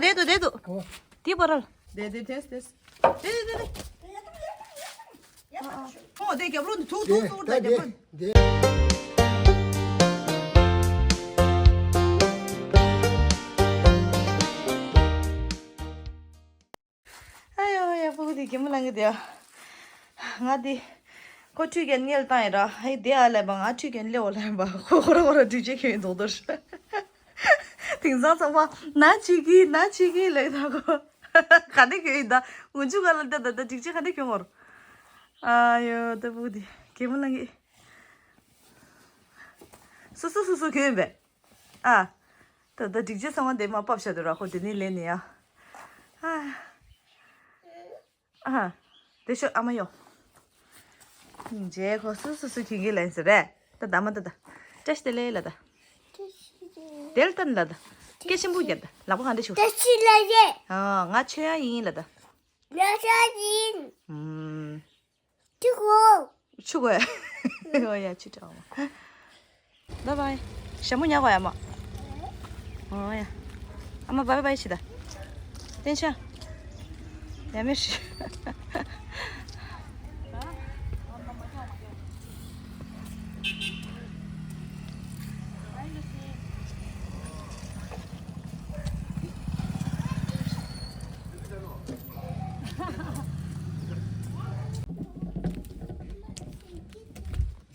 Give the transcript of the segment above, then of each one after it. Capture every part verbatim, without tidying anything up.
བསྡད་འདུག་བསྡད་འདུག་ཨོ། དེ་བར་ལ། བསྡད་བསྡད་བསྡད་བསྡད། བསྡད་བསྡད་བསྡད། ཨོ་དེ་རྒྱབ་ལོགས་འདི་ཐུག་ཐུག་ཐུག་ད་རྒྱབ་ལོགས། ཨ་ཡོ་ཡ། སྤུ་གུ་དེ་གད་མོ་ལངས་གི་འདུག་ཡ། ང་དེ་ཁོ་ཁྲུས་ཀྱི་སྔོན་ལ་བཏང་ཡིན་ར། ཧེ་དེ་ཨ་ལས་པ་ང་ཁྲུས་ཀྱི་སླེ་འོ་ལས་པ་ཁོ་ཁོ་ར་ཁོ་ར་འགྲུལ་བྱེད་ཁྱོད་ཡིན་མདོག་མདོག་རེད། དེང་སང་ཚང་མ་ན་བྱེད་ཀྱི་ན་བྱེད་ཀྱི་ལབ་ད་ཁོ། ག་འདྲ་ཁྱོད་ཡིན་ད། འུ་ཆུ་ག་ལ་ད་ད་ད་འགྲུལ་བྱེད་ག་འདྲ་ཁྱོད་ངོར། ཨ་ཡོ་ད་སྤུ་གུ་དེ་གད་མོ་ལངས་གི། སོ་སོ་སོ་སོ་གྱོན་པས། ཨ། ད་ད་འགྲིག་རྗེས་ཚང་མ་འདི་མ་ཕབ་བཞག་འདུག་ར། ཁོ་དེ་ནས་ལེན་ནས་ཡ། ཨ། ཨ། དེ་ཤོག་ཨ་མ་ཡོང་། རྗེས་ཁོ་སོ་སོ་སོ་གྱོན་གྱི་ལེན་ཟེར་རེད། ད་ད་མ་ད་ད། བཀྲ་ཤིས་བདེ་ལེགས་ལ་ད། དེ་ལྟར་ལ་ད། སྐད་ཆེན་པོ་རྒྱབ་ད། ལག་པ་གང་འདྲ་ཞུ། བཀྲ་ཤིས་བདེ་ལེགས། ཨ། ང་ཆོས་དབྱངས་ཡིན་ལ་ད། ང་ཆོས་དབྱངས་ཡིན། ཨུམ། ཆུ་གོ་ཆུ་གོ་ཨོ་ཡ་ཆུ་གྲང་བ། བའི་བའི། ཞྭ་མོ་ཉལ་གོ་ཡ་མ། ཨོ་ཡ། ཨ་མ་བའི་བའི་ཤི་ད། བསྟན་ཤ། ཡ་མེ་ཤི།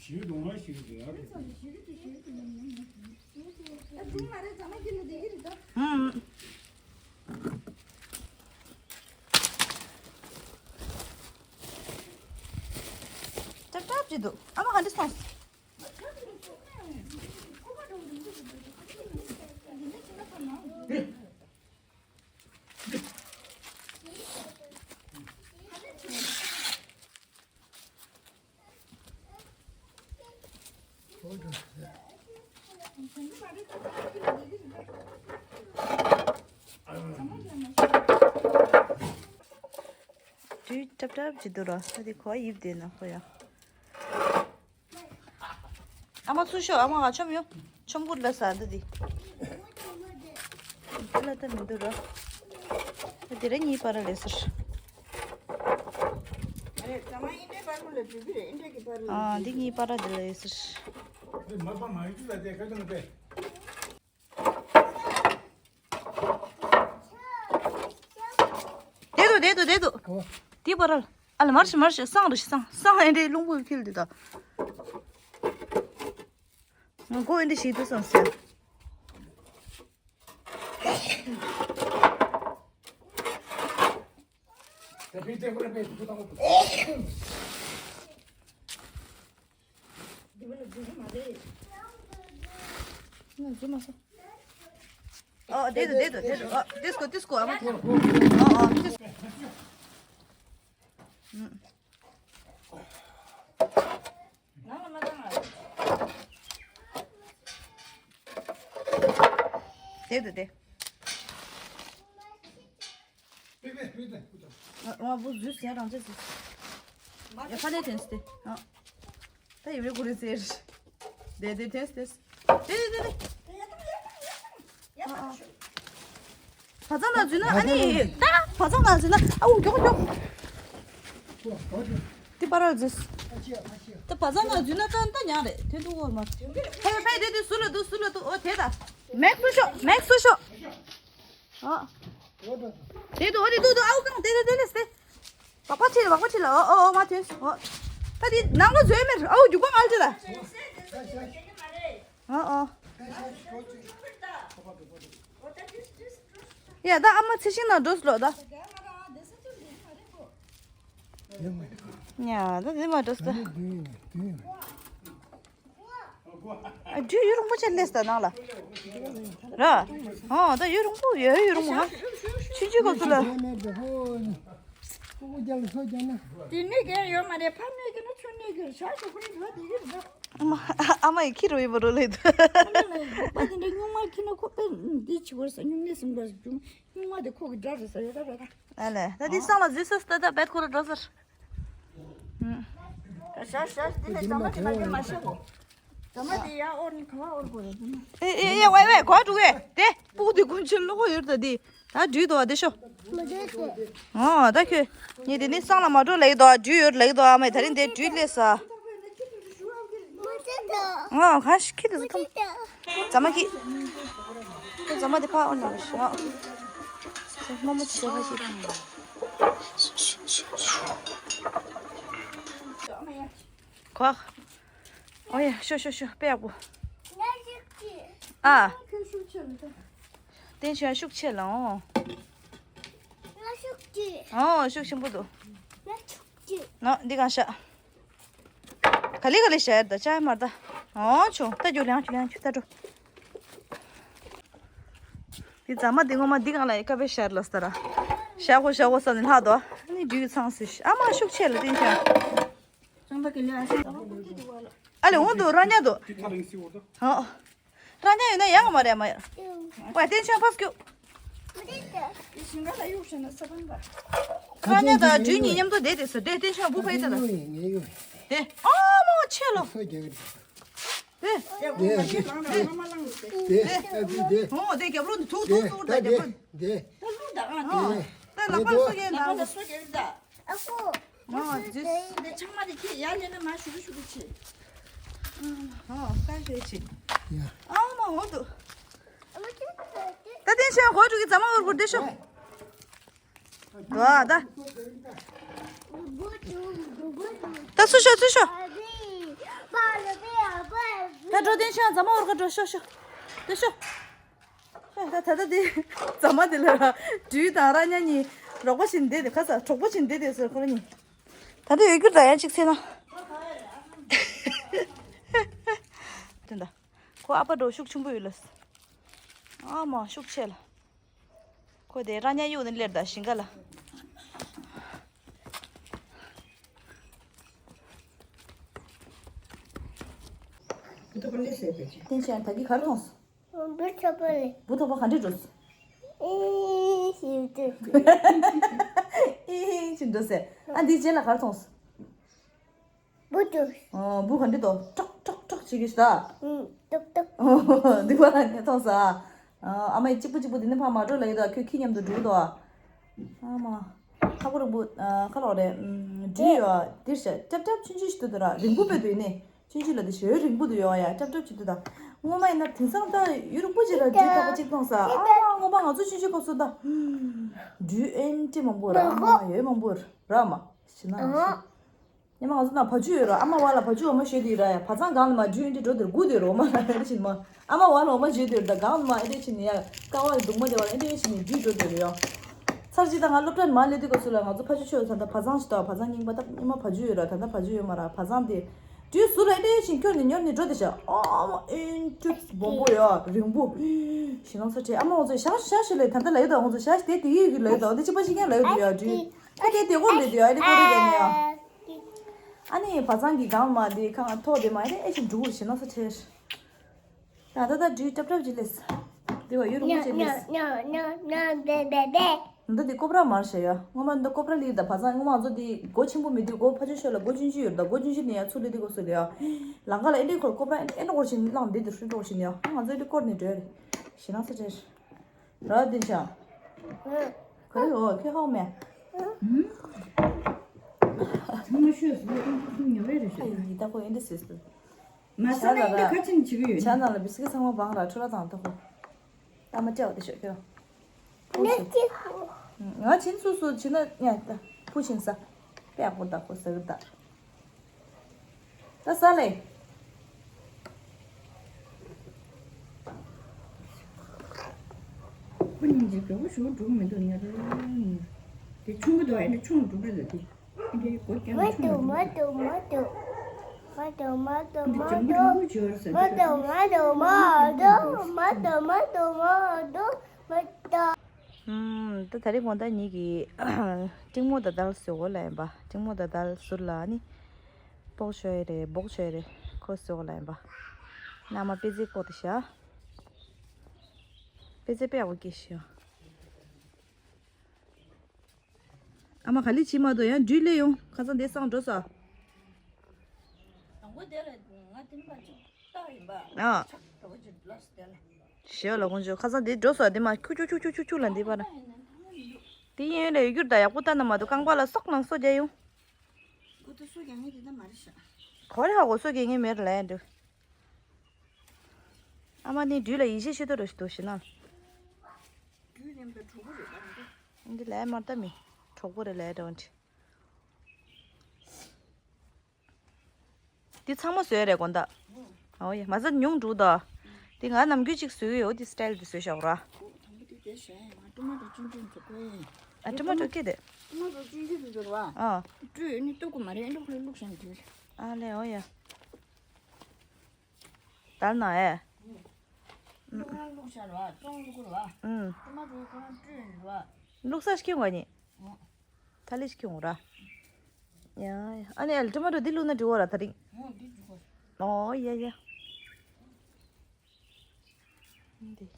ཞིག་ལོང་བ་ཞིག་རེད། ཨང་། ཏབ་ཏབ་ཅིག་འདུག་ཨ་མ་ག་འདྲ་སོང་། དུས་ཏབ་ཏབ་ཅིག་འདུག་ར། ད་དེ་གོ་ཡིབ་དེ་ན་ཁོ་ཡ། ཨ་མ་ཚུར་ཤོག་ཨ་མ་ང་ཆོམ་ཡོང་། ཆོམ་གུར་ལ་ཟ་འདི་འདི། འདི་ལ་ད་མི་འདུག་ར། ད་དེ་ར་གཉིས་པ་ར་ལས་ཟེར། ཨ་འདི་གཉིས་པ་ར་འདི་ལ་ཡོད་ཟེར། འདི་མ་པ་མ་ཡོད་ལ་དེ་ཁ་ཏོན་པས། བསྡད་འདུག་བསྡད་འདུག་བསྡད་འདུག་ཨོ། དེ་བར་ལ། ཨ་ལ་མར་ཤི་མར་ཤི་སང་རེ་ཤི་སང་སང་ཨེ་འདྲའི་རླུང་བུ་འཁྱིལ་འདི་ད། ང་མགོ་ཨེ་འདྲ་ཞིག་འདུག་སང་ཟེར། ང་འཛུལ་མ་སོང་། ཨོ་བསྡད་འདུག་བསྡད་འདུག་བསྡད་འདུག་ཨོ་ཏིས་ཀོ་ཏིས་ཀོ་ཨ་མ་ཏིས་ཀོ་ཨོ་ཨོ་ཏིས་ཀོ་ནང་ལ་མ་བཏང་ཨ། དེ་དུ་དེ། ང་བུ་ཟུར་ཟེར་རང་ཅེས་ཟེར། ཡ་ཕ་ལས་དྲན་སྟེ། ཨ། ད་ཡི་བའི་གུ་རེ་ཟེར། དེ་དེ་དྲན་སྟེ། དེ་དེ་དེ་དེ། ཨ་ཨ། བ་ཚང་ན་འཛུལ་ན་ཨ་ནི། ད་བ་ཚང་ན་འཛུལ་ན་ཨ་འུ་མགྱོགས་མགྱོགས། དེ་པ་ར་འཛུལ། ད་བ་ཚང་ན་འཛུལ་ན་ད་ད་ཉག་རེད་དེ་འདུག་འོ་མ། ཕེ་ཕེ་དེ་དེ་ཟུར་ལ་འདུག་ཟུར་ལ་འདུག་ཨོ་དེ་ད། མེག་སུ་ཤོག་མེག་སུ་ཤོག་ཨོ། དེ་འདུག་ཨོ་དེ་འདུག་འདུག་ཨའུ་གང་དེ་དེ་དེ་ལས་དེ། བག་པ་ཆེ་ལ་བག་པ་ཆེ་ལ་ཨོ་ཨོ་ཨོ་མ་དེ་ཨོ། ད་དེ་ནང་ལ་འཛུལ་མེད་ཨའུ་རྒྱུག་པ་ངལ་ཆེ་ལ། ཨོ་ཨོ། ཡ་ད་ཨ་མ་ཚེ་ཤིང་ནང་འགྲོ་སོང་ལོ་ད། ཡ་ད་དེ་མ་འགྲོ་སོང་། ཨ་འདྲུད་ཡུ་རུང་པོ་ཆེ་སླེབས་ད་ནང་ལ། ར། ཨོ་ད་ཡུ་རུང་པོ་ཡོད་ཡུ་རུང་པོ་ཧ། ཆུང་ཆུང་སྐབས་སུ་ལ། དེ་ནས་རྒན་ཡོད་མ་རེད་ཕ་མེད་ཀྱི་ན་ཆུང་ནས་ཀྱི་ཞག་ཞུ་ཁུལ་ཡོད་དེ་ཡིན་ད། ཨ་མ་ཨ་མ་ཡི་ཁྱི་རོ་ཡི་མ་རོ་ལེ་ད། ཨ་མ་ལ་ཡི་པ་དེ་འདྲ་སྨྱུག་མ་ཁྱི་ན་ཁོ་པས་འདི་ཆི་བར་ས་སྨྱུག་མ་སིམ་པར་སུ་སྨྱུག་མ་དེ་ཁོ་གི་འདྲ་རེད་ས་ཡོད་ད་རེད་ད། ཨ་ལེ་ད་འདི་སང་ལ་འཛུལ་སོང་ད་ད་བེད་ཁོ་ར་འགྲོ་ཟེར། ཨ་ཞག་ཞག་འདི་ནས་ཟ་མ་ཁྱི་ན་ཁྱི་མ་ཤེས་གོ། ད་མ་དེ་ཡར་དབོར་ནི་ག་བ་དབོར་དགོས་རེད་ད་ན། ཨེ་ཨེ་ཨེ་ཝེ་ཝེ་གོ་འགྲོ་གི་དེ་སྤུག་དེ་ཀུན་ཆེ་ལོག་ཡོད་ད་དེ། ད་འགྲུལ་དོ་དེ་ཤོ། མ་འགྲུལ་ཏེ། ཨོ་ད་ཁྱོད་ངས་དེ་ནི་སང་ལ་མ་འགྲོ་ལེགས་དོ་འགྲུལ་ཡོད་ལེགས་དོ་ཨ་མ་ད་རིང་དེ་འགྲུལ་ལས་ས། མ་འགྲུལ་ཏེ། ཨོ་ག་ཤི་ཁྱི་དེ་ཚོ་ཐོམ། མ་འགྲུལ་ཏེ། ཛ་མ་ཁྱི། ཛ་མ་དེ་ཕ་ཨོ་ན་ཤི་ཨོ། མོ་མོ་ཆེ་ཕ་ཤི། ཁོ། ཨོ་ཡ། ཤོ་ཤོ་ཤོ་དཔེ་ཡག་པོ། ཨ། བསྟན་ཆོས་ཤུགས་ཆེ་ལ་ཨོ། ཨོ་ཤུགས་ཆེན་པོ་འདུག་ཨོ་འདི་གང་ཤ། ག་ལེ་ག་ལེ་ཤ་ཡར་ད་ཅག་མར་ད། ཨོ་ཆུ་ད་རྒྱུ་ལེང་ཆུ་ལེང་ཆུ་ད་འགྲོ། འདི་ཛ་མ་འདི་ངོ་མ་འདི་གང་ལ་ཡི་ཀ་བེ་ཤར་ལ་སྟ་ར། ཤ་གོ་ཤ་གོ་ས་ནི་ལྷག་དོ། ཨ་ནི་རྒྱུ་ཚང་སུ་ཤ་ཨ་མ་ཤུགས་ཆེ་ལ་བསྟན་ཆོས། ཨ་ལེ་འོང་དུ་ར་ཉ་དུ། ཧོ། ར་ཉ་ཡོད་ན་ཡང་མ་རེད་མ་ཡ། ཝ་བསྟན་ཆོས་ཕ་སྐྱོ། ར་ཉ་དང་འབྲུ་གཉིས་མཉམ་དུ་བསྡད་དེ་སུ་བསྡད་བསྟན་ཆོས་བུ་ཕ་ཡི་ད་ད། དེ་ཨ་མ་ཆེ་ལོ། དེ། དེ། ཨོ་དེ་རྒྱབ་ལོག་ནི་ཐུག་ཐུག་ཐུག་ད་རྒྱབ་ལོག་ནི། དེ། ད་ལུག་ད་ཨ་དེ། ད་ལག་པ་སོ་ཡན་ད། ཨ་ཁོ། ཨ་ཙི། འདི་ཆང་མ་དེ་ཁྱེད་ཡར་ལེན་ན་མ་ཞུ་གི་ཞུ་གི་ཆེ། ཨ་ད་ཞེ་ཆེ། ཡ། ཨ་མ་འོ་དུ། ད་དེ་ཆང་གོ་ཅུ་གི་ཛ་མ་འུར་འུར་དེ་ཤོ། དོ་ཨ་ད། ད་སུ་ཤོ་སུ་ཤོ། ད་འགྲོ་དེ་ཆང་ཛ་མ་འུར་ག་འགྲོ་ཤོ་ཤོ། དེ་ཤོ། ད་ད་ད་དེ་ཛ་མ་དེ་ལ་ར་འབྲུ་དང་ར་ཉ་གཉིས་རོགས་པ་བྱིན་བསྡད་དེ་ཁ་ས་གྲོགས་པོ་བྱིན་བསྡད་དེ་ཟེར་ཁོ་ར་གཉིས། ད་དེ་ཡོད་རྒྱུ་ད་ཡང་གཅིག་ཚེ་ན། དེ་འདྲ། ཁོ་ཨ་ཕ་འགྲོ་ཤུགས་ཆེན་པོ་ཡོད་ལ། ཨ་མ་ཤུགས་ཆེ་ལ། ཁོ་དེ་ར་ཉ་གཡུག་ནི་སླེབས་ད་ཞིང་ཁ་ལ། བསྟན་ཆོས་ད་གི་གར་ཐོངས། བུ་ཐོག་པ་ལས། བུ་ཐོག་པ་ག་འདྲས་འགྲོ། ཨེ་ཞིག་འགྲོ། ཨེ་ཞིག་འགྲོ་ཟེར། ཨ་འདི་རྗེས་ལ་གར་ཐོངས། བུ་འགྲོ། ཨོ་བུ་ག་འདྲས་འདུག་ཀྲོག་ཀྲོག་ཀྲོག་བྱེད་ཀྱི་ཤི་ད། ཨུམ་ཏོག་ཏོག་འདི་བ་ལ་ཉེ་ཐོག་ས། ཨ་མ་ཡི་གཅིག་པུ་གཅིག་པུ་འདི་ནི་ཕ་མ་འགྲོ་ལ་ཡོད་ད་ཁྱོད་ཁྱི་མཉམ་དུ་འགྲོ་གི་འདུག་ཨ་མ། ཁ་ཁོ་རིང་པོ་ཁ་ལོག་རེད། འདྲུད་ཡོད་འདིར་ཤ་ཀྲབ་ཀྲབ་ཆུན་ཆུན་ཞིག་འདུག་ད་ར་རིང་པོ་དཔེ་འདུག་ནི། ཆུན་ཆུན་ལ་དེ་ཞོལ་རིང་པོ་འདུག་ཡོད་ཡ་ཀྲབ་ཀྲབ་ཅིག་འདུག་ད། སྔོན་མ་ཡིན་ན་དེང་སང་ད་ཡུན་རིང་པོ་ཅིག་ར་འདྲུད་ཐག་པ་གཅིག་མཐོང་ས་ཨ་མ་སྔོན་མ་ང་ཚོ་ཆུན་ཆུན་སྐབས་སུ་ད། འདྲུད་ཨེན་ཏི་མང་པོ་ར་ཨ་མ་ཡོད་མང་པོ་ར་མ་ཤི་ན་ཤི། ཉི་མ་ང་ཚོ་ན་བ་ཕྱུགས་ཡོད་ར་ཨ་མ་བ་ལ་བ་ཕྱུགས་འོ་མ་ཞོལ་དུ་ཡོད་ར་ཡ་བ་ཚང་གང་ལ་མ་འདྲུད་ཨེ་འདྲི་འགྲོ་དེར་སྒུག་དེ་རོ་མ་ལ་ཨེ་འདྲི་ཕྱིན་མ། ཨ་མ་བ་ལ་འོ་མ་ཞོལ་དུ་ཡོད་ར་ད་གང་ལ་མ་ཨེ་འདྲི་ཕྱིན་ཡ་ཀ་བ་ལ་གདུང་མ་དེ་བ་ལ་ཨེ་འདྲི་ཕྱིན་འདྲུད་འགྲོ་དེ་རོ་ཡ། ཚར་གཅིག་ད་ང་སློབ་གྲྭ་ནས་མ་སླེབས་དུས་སྐབས་སུ་ལ་ང་ཚོ་ཕ་ཆུ་ཆོས་ད་ལྟ་བ་ཚང་ཞིག་ད་བ་ཚང་རྙིང་པ་ད་རྙིང་མ་བ་ཕྱུགས་ཡོད་ར་ད་ལྟ་བ་ཕྱུགས་ཡོད་མ་ར་བ་ཚང་དེ་འདྲུད་ཟུར་ལ་ཨེ་འདྲི་ཕྱིན་ཁྱོད་ནས་ཉོར་ནས་འགྲོ་དེ་ཤ་ཨ་མ་ཨེ་འདྲུད་སྦོམ་པོ་ཡ་རིང་པོ་ཞེ་ན་ཚ་ཁྲེ་ཨ་མ་ང་ཚོ་ཞག་ཞག་ཞིག་ལ་ད་ལྟ་ལ་ཡོད་ད་ང་ཚོ་ཞག་ཞིག་དེ་དེ་ཡིག་གི་ལ་ཡོད་ད་འདི་ཕྱི་པ་ཞིག་ཀྱང་ལ་ཡོད་དུ་ཡ་འདྲུད། ཨ་དེ་དེ་གོ་མེད་དེ་ཨ་དེ་གོ་རེ་ཡ་ནི་ཡ། ཨ་ནི་བ་ཚང་གི་སྒང་མ་དེ་ཁང་ཐོག་དེ་མ་ཨེ་དེ་ཨེ་ཞིག་འབྲུག་ཞེ་ན་ས་ཁྲེར། ད་ད་ད་འདྲུད་ཀྲབ་ཀྲབ་ཅིག་ལེས། དེ་བ་ཡུ་རུ་མོ་ཅིག་ལེས། ཉ་ཉ་ཉ་ཉ་བེ་བེ་བེ། འདི་དེ་ཀོབ་ར་མར་ཤ་ཡ། སྔོན་མ་འདི་ཀོབ་ར་ལིར་ད་བ་ཚང་སྔོན་མ་ང་ཚོ་དེ་སྒོ་ཆེན་པོ་མེད་དུས་སྒོ་ཕ་ཆུ་ཤོད་ལ་སྒོ་ཆུང་ཆུང་ཡོད་ད་སྒོ་ཆུང་ཆུང་ནས་ཡ་ཚུར་ལི་དེ་སྒོ་སུ་ལི་ཡ། ལང་ཀ་ལ་ཨེ་འདྲེ་ཁོར་ཀོབ་ར་ཨེ་འདྲེ་སྐོར་བཞིན་བླངས་འདི་དེ་ཧྲུལ་སྐོར་བཞིན་ཡ། ང་ཚོ་ཨེ་འདྲེ་སྐོར་ནས་འགྲོ་ཡ་རེད། ཞེ་ན་ས་ཁྲེར། ར་དེ་ཤ། ག་རེ་འོ་ཁྱོད་ཧོ་མེ། ཚང་མ་ཤོད་སོང་ཉོ་བའི་རེ་ཞོད། ཡི་ད་ཁོ་ཨེ་འདྲེ་སེ་སུ། མ་ས་ན་ཡིན་ད་ག་ཆེན་བྱེད་ཀྱི་ཡོད། ཇ་ནང་ལ་བི་སི་ཀི་ཚང་མ་བང་ར་ཁྲོ་ར་དང་ད་ཁོ། ཨ་མ་སྤྲད་བ་དེ་ཤོད་ཁྱོད། ཕུ་ཤིང་། ང་ཆེན་སུ་སུ་བྱིན་ན་ཉ་ད་ཕུ་ཤིང་ས། པེ་ཨ་ཁོ་ད་ཁོ་ཟ་གི་ད། ད་ས་ལེ། ཁོ་སྙིང་རྗེ་དགའ་པོ་ཞུ་འགྲོ་མི་འདུག་ཉ་ར་ཉ། དེ་ཆུང་གི་འདུག་ཨེ་འདྲ་ཆུང་འགྲོ་གི་འདུག་དེ། འདི་གོ་ཀྱང་མ་ཆུང་འདུག་མ་འདུག་མ་འདུག་མ་འདུག་མ་འདུག་མ་འདུག་མ་འདུག་འདི་ལྗང་གུ་ལྗང་གུ་ཇོར་ཟེར་མ་འདུག་མ་འདུག་མ་འདུག་མ་འདུག་མ་འདུག་མ་འདུག་མ་འདུག་ད་ད་རེས་དགོང་དག་ཉིད་ཀྱི་སྤྲིང་མོ་ད་དར་བཟོ་གོ་ལ་ཡིན་པ། སྤྲིང་མོ་ད་དར་ཟུར་ལ་ནི་སྤོག་ཆོས་རེད་སྦོག་ཆོས་རེད་ཁོ་བཟོ་གོ་ལ་ཡིན་པ། ན་མ་པེ་ཙེ་ཀོ་ཏི་ཤ། པེ་ཙེ་པེ་ཨོ་ཀེ་ཤ། ཨ་མ་ག་ལེ་བྱེད་མ་འདུག་ཡང་འགྲུལ་ལེ་ཡོང་ཁ་སང་དེ་སང་འགྲོ་ས། དང་པོ་དེ་ལ་ང་དེ་མ་བྱུང་། ཨ། ཞེས་ལ་ཁོང་ཚོས་ཁ་སང་འདི་འགྲོ་སོང་། འདི་མ་ཁྱུག་ཁྱུག་ཁྱུག་ཁྱུག་ཁྱུག་ཁྱུག་ལ་འདི་པར། དེ་གཡས་གཡོན་ལ་ཡོད་རྒྱུར་ད་ཡག་པོ་ལྟ་ན་མ་གཏོགས་རྐང་པ་ལ་སོགས་ནང་སོ་རྒྱག་ཡོང་། ཁོ་ཚོ་སོ་རྒྱག་མཁན་དེ་འདྲ་མ་རེད་ཤག་གོ་རེ་ཧ་གོ་སོ་རྒྱག་མཁན་མེད་ར་ལ་ཡ་འདུག་ཨ་མ་ནི་སྦྲུལ་ལ་ཡིད་ཆེས་ཤེས་དོ་ར་ཞིག་འདུག་ཞེ་ན། སྦྲུལ་རེད་པས་གྲོགས་པོ་རེད་པ་འདི། འདི་ལས་མར་ལྟ་མི། གྲོགས་པོ་རེད་ལས་འདྲ་བ་འདི། འདི་ཚང་མ་བཟོས་རེད་དགོང་དག་ཨོ་ཡ་མ་ཟད་ཉུང་འགྲོ་ད། འདི་ང་ནམ་རྒྱུན་ཅིག་བཟོས་ཡོད། འདི་སི་ཊལ་འདི་བཟོས་བཞག་ར། དང་པོ་དེ་དེ་བྱས་ང་ཊོ་མ་ཊོ་ཆུང་ཆུང་བཟོ་གི་ཡིན། ཨ་ཊོ་མ་ཊོ་སྐྱེ་དེ། ཊོ་མ་ཊོ་ཆུང་ཆུང་དུ་བཟོ་ར། ཨ། སྤྲོད་ནི་ལྟོ་གོ་མ་རེད། ཨེ་འདྲ་ཁོ་ལ་བླུགས་བཞག་འདི། ཨ་ལེ་ཨོ་ཡ། དར་ན་ཨེ། ལྟོ་གོ་ལ་བླུགས་བཞག་ར། ཅོང་བླུགས་གོ་ར། ཨུམ། ཊོ་མ་ཊོ་ཁོ་རང་སྤྲོད་ཡོད་ར། བླུགས་ས་ཞིག་ཁྱོད་ང་ཉིད། ཨོ། ཐ་ལི་ཞིག་ཁྱོད་ར། ཡ་ཡ། ཨ་ནི་ཨལ་ཊོ་མ་ཊོ་འདི་བླུགས་ན་འགྲིག་གོ་ར་ད་རིང་། ཨོ་འདི་འགྲིག་གོ། ཨོ་ཡ་ཡ། འདི།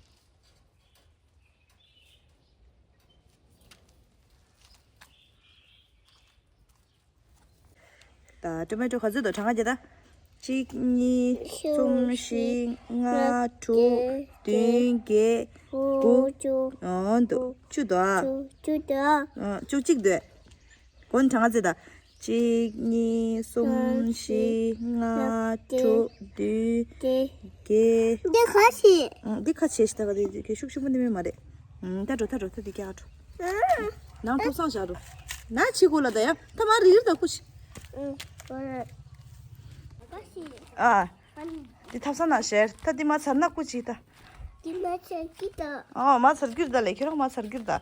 ད་ཊོ་མ་ཊོ་ག་ཚོད་འདུག་གྲངས་ཀ་བརྒྱབ་ད། གཅིག་གཉིས། གསུམ། བཞི། ལྔ། དྲུག་བདུན། བརྒྱད། དགུ། བཅུ། ཨོ་འདུག་བཅུ་འདུག་ཨ། བཅུ་འདུག་ཨ། ཨོ་བཅུ་གཅིག་འདུག་གོ་ནི་གྲངས་ཀ་བརྩིས་ད། གཅིག་གཉིས། གསུམ། བཞི། ལྔ། དྲུག་བདུན། བརྒྱད། འདི་ཁ་ཕྱེ། ཨང་། འདི་ཁ་ཕྱེ་ཞིག་ད་ག་དེ་དེ་ཤུགས་ཆེན་པོ་འདི་མེད་མ་རེད། ཨང་། ད་འགྲོ་ད་འགྲོ་ད་འདི་རྒྱག་འགྲོ། ནང་ཐོག་སང་བཞག་འགྲོ། ན་ཕྱི་གོ་ལ་ད་ཡ་ད་མ་རིར་ད་ཀུ་ཤི། ཨ། འདི་ཐབ་ས་ན་ཤེར་ད་འདི་མ་ཚར་ན་ཀུ་ཅི་ད། འདི་མ་ཚར་གི་ད། ཨ་མ་ཚར་གིར་ད་ལེ་ཁྱེད་རང་མ་ཚར་གིར་ད།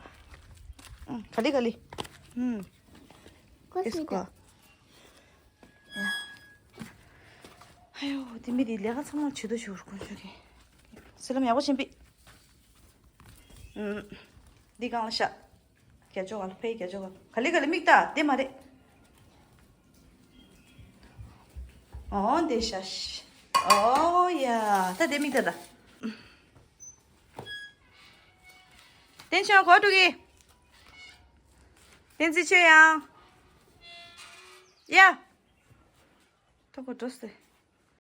ག་ལི་ག་ལི། ཨུམ། ཀུ་ཤི་ད། ཨ་ཡོ། དེ་མི་དེ་ལས་ཀ་ཚང་མ་བྱེད་དུ་ཞུགས་དགོས་ཚོད་ཀྱི། སི་ལམ་ཡག་པོ་ཆེན་པོ། ཨུམ། འདི་སྒང་ལ་ཤ། རྒྱ་ཅོག་ག་ལ་ཕེ་རྒྱ་ཅོག་ག་ལ་ག་ལི་ག་ལི་མིག་ལྟ་དེ་མ་རེད། ཨོ་འདི་ཤ་ཤ། ཨོ་ཡ། ད་དེ་མིག་ལྟ་ད། བསྟན་ཆོས་གོ་འགྲོ་གི། བསྟན་འཛིན་ཆོས་དབྱངས། ཡ། ཐོག་ག་འགྲོ་སེ།